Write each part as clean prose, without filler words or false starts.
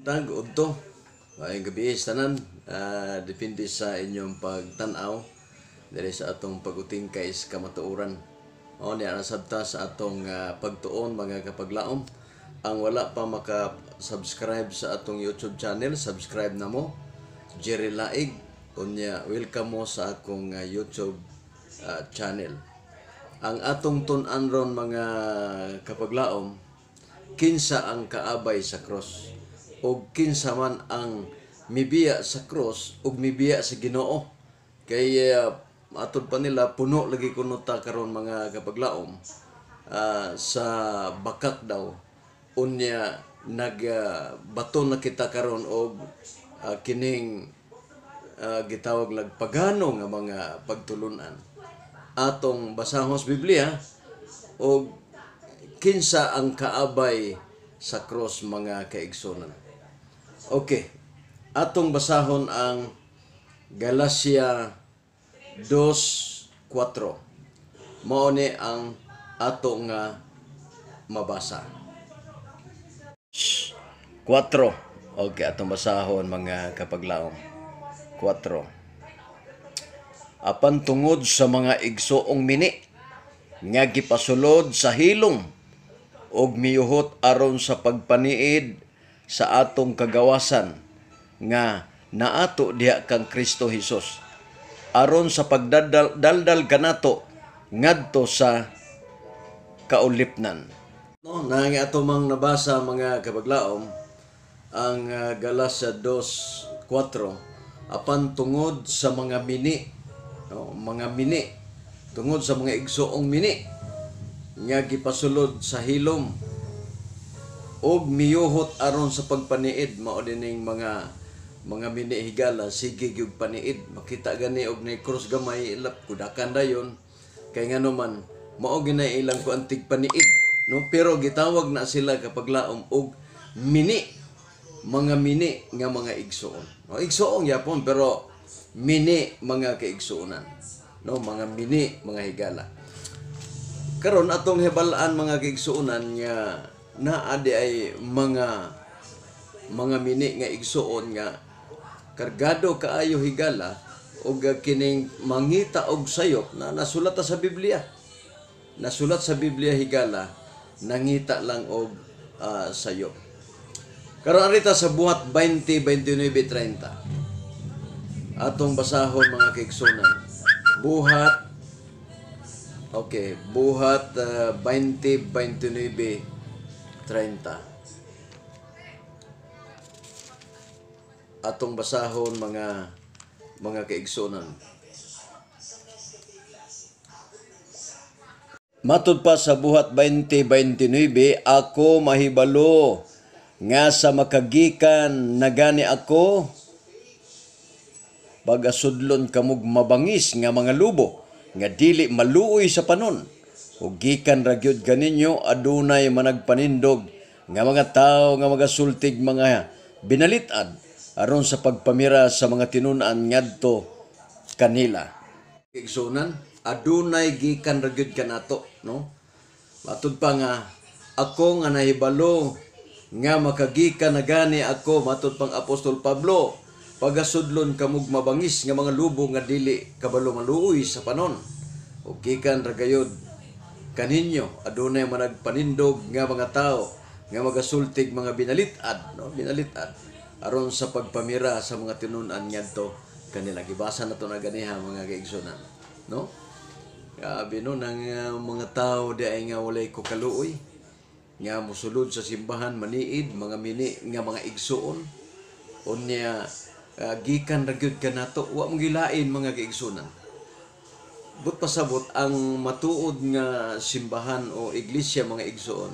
Tag udto. Maayong gabi sa tanan. Depende sa inyong pagtan-aw diri sa atong pag-utingkay sa kamatuoran. O niya nasabta sa atong pagtuon, mga kapaglaom. Ang wala pa maka-subscribe sa atong YouTube channel, subscribe na mo. Jerry Laig. Unya, welcome mo sa akong YouTube channel. Ang atong tun-an ron, mga kapaglaom, kinsa ang kaabay sa cross o kinsa man ang mibiya sa cross ug mibiya sa Ginoo, kay atod pa nila puno lagi kuno ta karon, mga kapaglaom, sa bakak daw. Unya nag bato na kita karon og kining gitawag lag pagano nga mga pagtulunan. Atong basahon sa Biblia og kinsa ang kaabay sa cross, mga kaigsunan. Okay. Atong basahon ang Galacia 2:4. Mao ni ang ato nga mabasa. 4. Okay, atong basahon, mga kapaglaom. 4. Apan tungod sa mga igsoong mini nga gipasulod sa hilom og miyuhot aron sa pagpaniid sa atong kagawasan nga naato diha kang Kristo Hesus aron sa pagdaldal daldal kanato ngadto sa kaulipnan. No, na nga ato mang nabasa, mga kabaglaom, ang Galacia 2:4, apan tungod sa mga mini, no, mga mini, tungod sa mga igsoong mini nga gipasulod sa hilom og miyuhot aron sa pagpaniid. Mao dining mga mini, higala, sige gyud paniid. Makita gani og ni cross gamay, ilap kudakan dayon, kay ngano man mao ginay ilang kuan, tigpaniid, no? Pero gitawag na sila, kapaglaom, og mini, mga mini nga mga igsoon, no? Igsoon yapon pero mini, mga kaigsuonan, no? Mga mini, mga higala. Karon atong hibalaan, mga kaigsuonan, nga naa di ay mga mini nga igsuon nga kargado kaayo, higala, og kining mangita og sayop na nasulat ta sa Biblia. Nasulat sa Biblia, higala, nangita lang og sayop. Karon arita sa Buhat 20, 29, 30. Atong basahon, mga kaigsuonan. Buhat. Okay, Buhat 20, 29, 30. Atong basahon, mga kaigsunan. Matud pa sa Buhat 20:29, ako mahibalo nga sa makagikan nagani ako pagasudlon kamog mabangis nga mga lubo nga dili maluoy sa panon, ug gikan ra gyud kaninyo adunay managpanindog nga mga tawo nga magasultig mga binalit-ad aron sa pagpamira sa mga tinun-an ngadto kanila. Igsunan, adunay gikan ra gyud kanato, no? Matud pa nga ako nga nahibalo nga makagikan na gani ako, matud pang Apostol Pablo, pagasudlon kamog mabangis nga mga lubo nga dili kabalo maluoy sa panon, ug gikan ra gayud kaninyo adunay managpanindog nga mga tawo nga magasultig mga binalit-ad, no, binalit-ad aron sa pagpamira sa mga tinun-an ngadto kanila. Gibasa na to na ganiha, mga kaigsunan, no? Grabe, no, nang mga tao di ay nga walay ko kaluoy nga mosulod sa simbahan, maniid, mga mini nga mga igsuon. Unya gikan ra gyud kanato, wa mo gilain, mga kaigsunan. But pasabot ang matuod nga simbahan o iglesia, mga igsuon,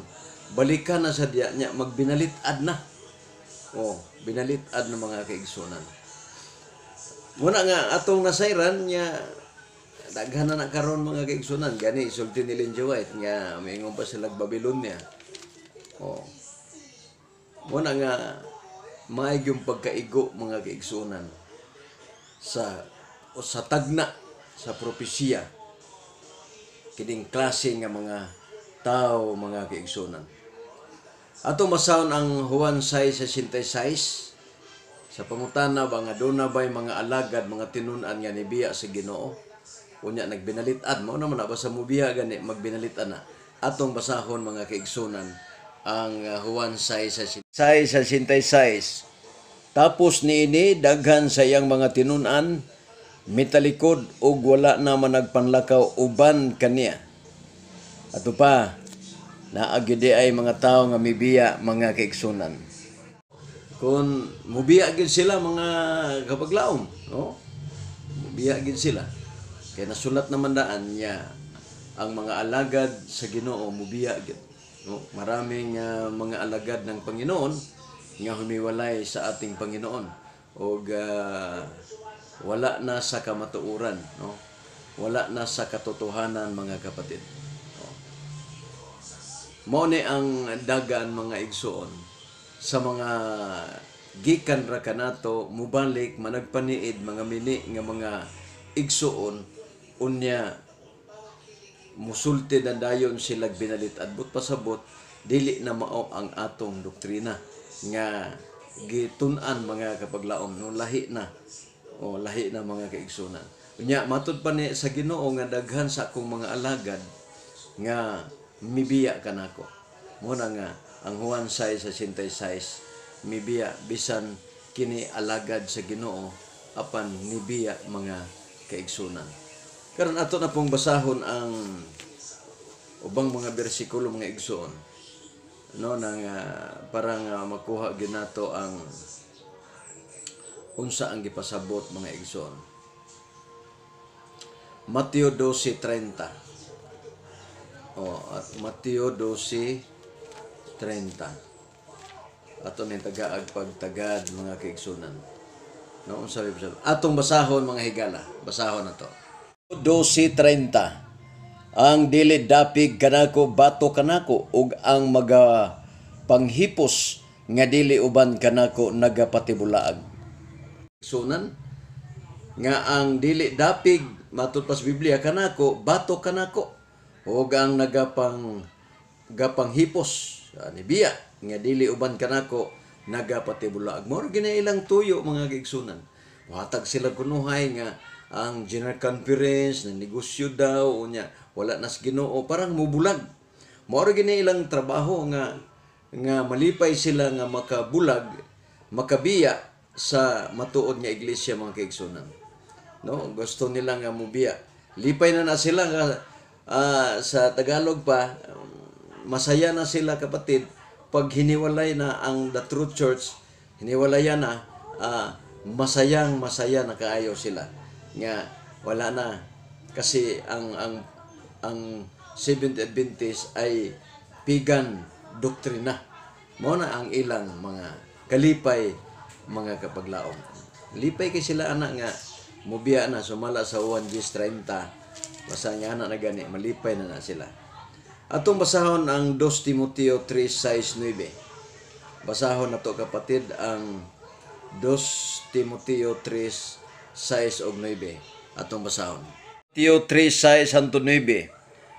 balikan na sa diya nya magbinalit-ad na. O, binalit-ad na, mga kaigsunan. Muna nga atong nasayran nga daghan na na karon, mga kaigsunan, gani isulti ni Ellen G. White nga moingon pa sila Babylonia. O. Muna nga maay yung pagkaigo, mga kaigsunan, sa o sa tagna sa propesiya kining klase nga mga tao, mga kaigsunan. Atong basahon ang Juan 6:66 sa pangutana ba nga duna ba'y mga alagad, mga tinun-an nga nibiya sa Ginoo? Unya nagbinalit-an, mao naman na basta mobiya gani magbinalit-an na. Atong basahon, mga kaigsunan, ang Juan 6:66. Tapos niini, daghan sa iyang mga tinun-an mitalikod ug wala na managpanlakaw uban kaniya. Ato pa, naa gyud ay mga tawo nga mibiya, mga kaigsunan. Kung mubiya gyud sila, mga kapaglaom, no? Mubiya gyud sila. Kay nasulat naman daan niya ang mga alagad sa Ginoo mubiya gyud. No? Maraming mga alagad ng Panginoon nga humiwalay sa ating Panginoon og wala na sa kamatuoran, no? Wala na sa katotohanan, mga kapatid. No? Mao ni ang dagan, mga igsoon, sa mga gikan ra kanato mubalik managpaniid mga mini nga mga igsoon, unya musulti na dayon sila binalit-ad, but pasabot dili na mao ang atong doktrina nga gitun-an, mga kapaglaom, no? Lahi na o lahi na, mga kaigsunan. Unya matud pa ni sa Ginoo nga daghan sa akong mga alagad nga mibiya kanako. Mo na nga ang Juan 6:66, mibiya bisan kini alagad sa Ginoo apan nibiya, mga kaigsunan. Karon ato na pong basahon ang ubang mga bersikulo, mga igsoon, no, nang para nga makuha ginato ang unsa ang gipasabot, mga igsoon. Mateo 12:30. Oh, at Mateo 12:30. Ato ning tagaag pagtagad, mga kaigsunan. No, unsa may atong basahon, mga higala? Basahon na to. 12:30. Ang dili dapig kanako bato kanako ug ang maga panghipos nga dili uban kanako nagapatibulaag. Sunan nga ang dili dapig, matud pa sa Biblia, kanako, bato kanako ug ang gapang gapang hipos ni biya nga dili uban kanako nagapatibulaag. Mao ra ilang tuyo, mga kaigsunan. Muhatag sila kunuhay nga ang General Conference na negosyo daw, unya wala nas Ginoo, parang mubulag. Mao ra gini ilang trabaho nga nga malipay sila nga makabulag, makabiya sa matuod nga iglesia, mga kaigsunan, no? Gusto nila nga mubiya, lipay na na sila nga sa Tagalog pa, masaya na sila, kapatid, pag hiniwalay na ang The True Church, hiniwalayan na, masayang masaya na kaayo sila nga wala na kasi ang Seventh Adventist ay pagan doktrina. Mao na ang ilang mga kalipay, mga kapaglaom. Lipay kay sila ana nga mubiya na sumala sa 1:30. Basta nga ana na gani, malipay na na sila. Atong basahon ang 2 Timoteo 3:6-9. Basahon na to, kapatid, ang 2 Timoteo 3:6 ug 9. Atong basahon. Timoteo 3:6 hangtod 9.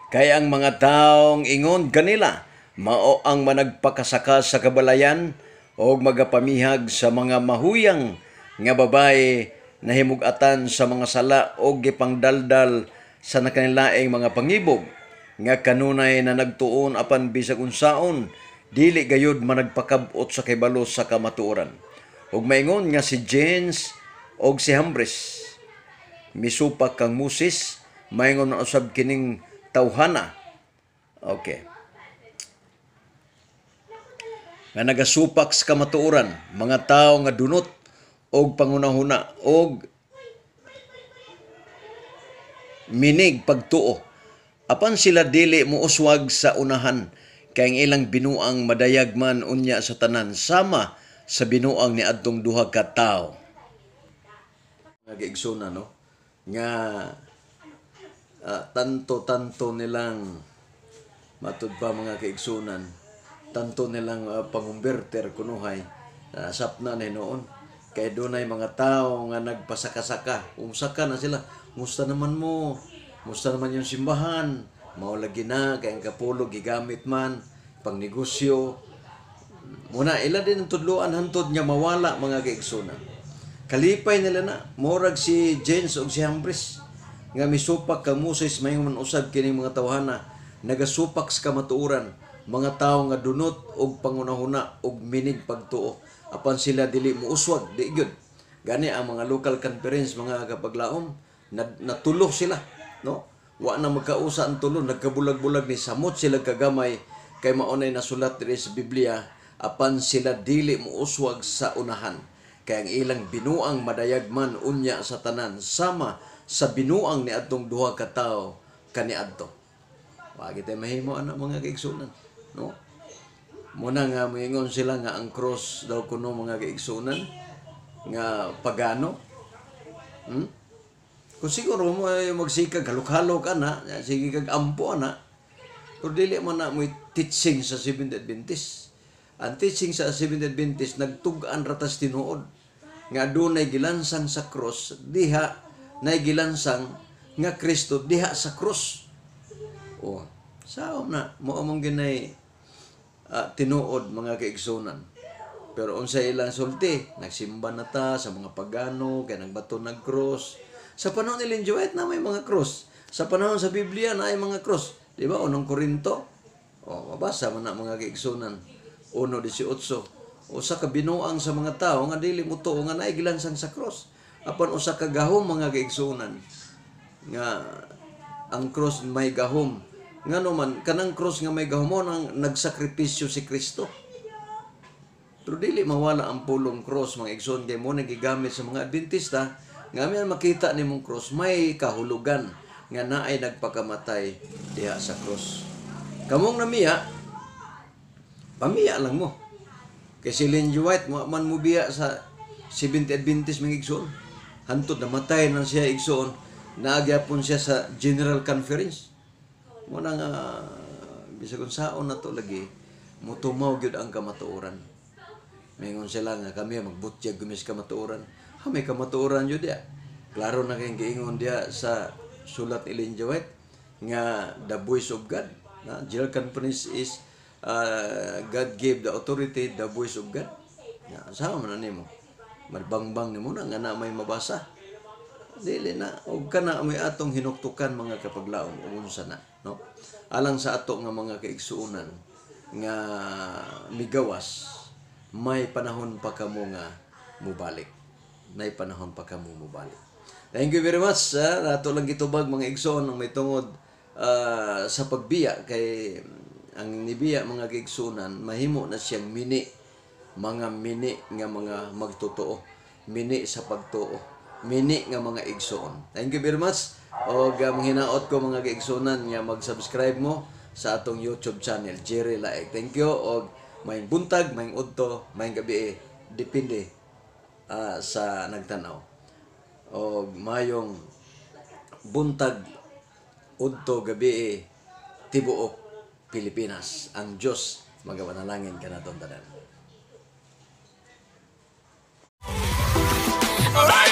Kay ang mga taong ingon kanila mao ang managpakasaka sa kabalayan og magapamihag sa mga mahuyang nga babae, nahimug-atan sa mga sala og gipangdaldal sa nakanilaing mga pangibog, nga kanunay na nagtuon apan bisag unsaon dili gayud managpakab-ot sa kahibalo sa kamatuoran. Ug maingon nga si Jannes og si Jambres misupak kang Moses, maingon na usab kining tawhana. Okay. Nga nagasupak sa kamatuoran, mga tawo nga dunot og pangunahuna og minig pagtuo. Apan sila dili muuswag sa unahan kay ang ilang binuang madayag man unya sa tanan, sama sa binuang ni adtong duha ka tawo. Nga giigsuna, no, nga tanto-tanto nilang, matud pa, mga kaigsunan, tanto nilang pangumbirter kunuhay, sapna na noon kay dunay mga tao nga nagpasaka-saka, umsaka na sila, "Musta naman mo? Musta naman yung simbahan?" Mao lagi na kay ang kapulog gigamit man pang negosyo. Muna ila din ang tudloan hantod nga mawala, mga kaigsunan. Kalipay nila na murag si Jannes ug si Jambres nga misupak kang Moses. Maingon man usab kining mga tawhana nagasupak sa kamatuoran, mga tawo nga dunot og pangunahuna og minig pagtuo, apan sila dili muuswag, di gyud. Gani ang mga local conference, mga kapaglaom, natulo sila, no? Wa na magkausa ang tulo, nagkabulag-bulag ni samot sila kagamay kay mao nay nasulat diri sa Biblia, apan sila dili muuswag sa unahan kay ang ilang binuang madayag man unya sa tanan sama sa binuang ni adtong duha ka tawo kaniadto. Wa kitay mahimo ana, mga kaigsunan, no? Muna nga moingon sila nga ang cross daw kuno, mga kaigsunan, nga pagano. Kung siguro mo ay magsikag halok-halok ana, sige kag ampo ana, pero dili man na mo'y teaching sa Seventh Adventist. Ang teaching sa Seventh Adventist, nagtug-an ra tas tinuod nga adunay gilansang sa cross diha, nay gilansang nga Kristo diha sa cross. Oh, saom na mao mong ginay tinuod, mga kaigsunan. Pero unsa ilang sulti, nagsimba na ta sa mga pagano kay nagbato nag cross. Sa panahon ni Ellen G. White na may mga cross. Sa panahon sa Biblia na ay mga cross. Di ba? Unang Korinto. O, mabasa man na, mga kaigsunan. 1:18. Usa ka binuang sa mga tao nga dili mo tuo nga naay gilansang sa cross. Apan usa ka gahom, mga kaigsunan, nga ang cross may gahom. Ngano man kanang cross nga may gahom mo nang nagsakripisyo si Kristo. Pero dili mawala ang pulong cross, mga igsoon, kay mo nagigamit sa mga Adventista nga may makita nimong cross may kahulugan nga naay nagpakamatay diha sa cross. Kamong namiya, pamiya lang mo. Kay si Ellen G. White, mo man mo biya sa Seventh Adventist, mga igsoon. Hantod namatay nang siya, igsoon, naagyapon siya sa General Conference. Mo na nga bisag unsaon na to lagi mutumaw gyud ang kamatuoran. Mingon sila nga kami magbutyag gumis kamatuoran. Ha, may kamatuoran yun diya. Klaro na kayong giingon diya sa sulat ni Ellen G. White nga the voice of God. Na General Conference is God gave the authority, the voice of God. Ya, sama man na nimo. Mabangbang nimo na nga na may mabasa. Dili na og kana may atong hinuktukan, mga kapaglaom, ug unsa na, no? Alang sa ato nga mga kaigsuonan nga migawas, may panahon pa kamo nga mubalik. May panahon pa kamo mubalik. Thank you very much. Ha? Ato lang gitubag, mga igsoon, ang may tungod sa pagbiya kay ang nibiya, mga kaigsuonan, mahimo na siyang mini, mga mini nga mga magtotoo, mini sa pagtuo, mini nga mga igsoon. Thank you very much. Og manghinaot ko, mga kaigsuonan, nga mag-subscribe mo sa atong YouTube channel, Jerry Laeg. Thank you og maayong buntag, maayong udto, maayong gabi, depende sa nagtanaw. Og mayong buntag, udto, gabi, tibuok Pilipinas. Ang Diyos magapanalangin kanatong tanan. Alright!